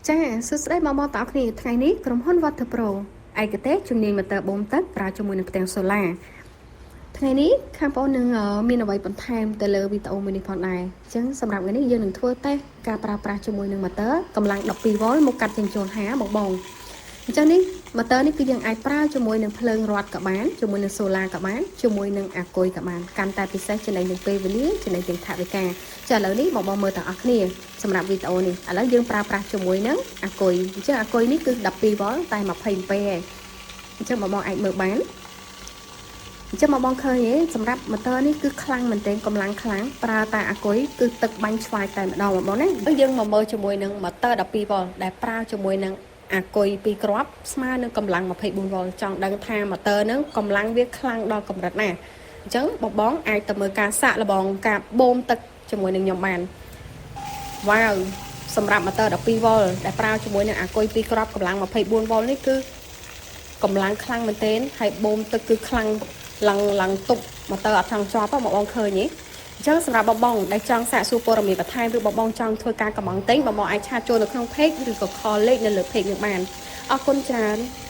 ចាសួស្តីបងប្អូនទាំងអស់គ្នាថ្ងៃនេះក្រុមហ៊ុន Water Pro ឯកទេសជំនាញម៉ូទ័របូមទឹកប្រើជាមួយនឹងផ្ទាំងសូឡាថ្ងៃនេះខាងបងនឹងមានអ្វីបន្ថែមទៅលើវីដេអូមួយនេះផងដែរអញ្ចឹងសម្រាប់ថ្ងៃនេះយើងនឹងធ្វើតេស្តការប្រើប្រាស់ជាមួយនឹងម៉ូទ័រកម្លាំង12វ៉ុលមកកាត់ចិញ្ចូល5បងបងអញ្ចឹងនេះម៉ូទ័រនេះគឺយើងអាចប្រើជាមួយនឹងភ្លើងរត់ក៏បានជាមួយនឹងសូឡាក៏បានជាមួយនឹងអាគុយក៏បានកាន់តែពិសេសចំណេញនឹងពេលវេលាចំណេញទាំងថវិកាចាឥឡូវនេះបងបងមើលទាំងអស់គ្នាសម្រាប់វីដេអូនេះឥឡូវយើងប្រើប្រាស់ជាមួយនឹងអាគុយអញ្ចឹងអាគុយនេះគឺ12វ៉ុលតែ20អាំពែឯងអញ្ចឹងបងបងអាចមើលបានអញ្ចឹងបងបងឃើញទេសម្រាប់ម៉ូទ័រនេះគឺខ្លាំងមែនទែនកម្លាំងខ្លាំងប្រើតែអាគុយគឺទឹកបាញ់ឆ្វាយតែម្ដងបងបងណាយើងមកមើលជាមួយនឹងម៉ូទ័រ12វ៉ុលដែលប្រើជាមួយនឹងអាគុយ2គ្រាប់ស្មើនឹងកម្លាំង24វ៉ុលចង់ដឹងថាម៉ូទ័រហ្នឹងកម្លាំងវាខ្លាំងដល់កម្រិតណាអញ្ចឹងបងបងអាចទៅមើលការសាកល្បងការបូមទឹកជាមួយនឹងខ្ញុំបានវ៉ាវសម្រាប់ម៉ូទ័រ12វ៉ុលដែលប្រើជាមួយនឹងអាគុយ2គ្រាប់កម្លាំង24វ៉ុលនេះគឺកម្លាំងខ្លាំងមែនទែនហើយបូមទឹកគឺខ្លាំងឡើងឡើងទប់ម៉ូទ័រអត់ចង់ជាប់បងបងឃើញទេអញ្ចឹងសម្រាប់បងបងដែលចង់សាកសួរព័ត៌មានបន្ថែមឬបងបងចង់ធ្វើការកម្មង់ទិញបងបងអាច chat ចូលនៅក្នុង page ឬក៏ call លេខនៅលើ page នឹងបានអរគុណច្រើន។